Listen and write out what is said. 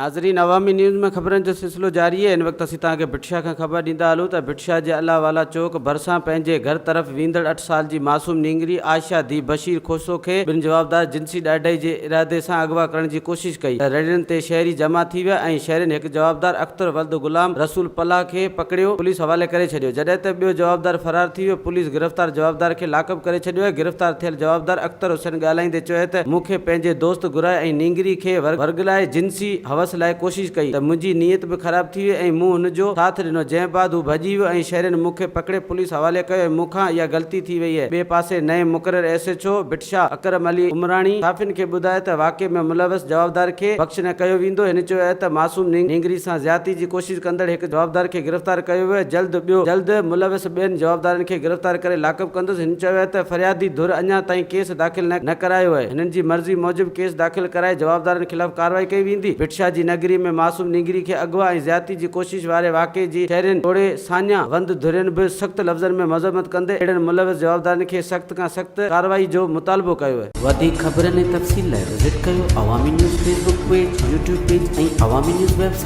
ناظرين عوامي نيوز ۾ خبرن جو سلسلو جاري آهي هن وقت اسين توهان کي ڀٽ شاهه کان خبر ڏيندا هلون ته ڀٽ شاهه جي الله والا چوڪ ڀرسان پنهنجي گهر طرف ويندڙ اٺ سال جي معصوم نينگري عائشه ڌي بشير کوسو کي ٻن جوابدار جنسي ڏاڍائي جي ارادي سان اغوا ڪرڻ جي ڪوشش ڪئي ته رڙين تي شهري جمع ٿي ويا ۽ شهرين هڪ جوابدار اختر ولد غلام رسول پلاهه کي پڪڙيو پوليس حوالي ڪري ڇڏيو جڏهن ته ٻيو جوابدار فرار ٿي ويو پوليس گرفتار جوابدار کي لاڪپ ڪري ڇڏيو آهي گرفتار ٿيل جوابدار اختر حسين ڳالهائيندي چيو ته مون کي پنهنجي دوست گهرائي ۽ نينگري کي ورغلائي جنسي هوس لاء ڪوشش ڪئي ته منهنجي نيت به خراب ٿي وئي ۽ مون هن جو ساٿ ڏنو جنهن بعد هو ڀڄي ويو ۽ شهرين مون کي پڪڙي پوليس حوالي ڪيو ۽ مون کان اها غلطي ٿي وئي ٻئي پاسي نئين مقرر S H O Bhit Shah Akram Ali Umrani صحافين کي ٻڌايو ته واقعي ۾ ملوث جوابدار کي بخش نه ڪيو ويندو هن چيو آهي ته معصوم نينگري سان زيادتي جي ڪوشش ڪندڙ هڪ جوابدار کي گرفتار ڪيو ويو آهي جلد ٻيو جلد ملوث ٻين جوابدارن کي گرفتار ڪري لاڪپ ڪندس هن چيو آهي ته فريادي ڌر اڃا تائين ڪيس داخل نه ڪرايو آهي. هنن جي مرضي موجب ڪيس داخل ڪرائي جوابدارن خلاف ڪارروائي ڪئي ويندي. ڀٽ شاهه جي نگري ۾ معصوم نينگري کي اغوا ۽ زيادتي جي ڪوشش واري واقعي جي شهرين توڙي ساڃاهه وند ڌرين به سخت لفظن ۾ مذمت ڪندي اهڙن ملوث جوابدارن کي سخت کان سخت ڪارروائي جو مطالبو ڪيو آهي. وڌيڪ خبرن ۽ تفصيل لاء وزٽ ڪيو Awami news Facebook page, YouTube page ۽ Awami news website.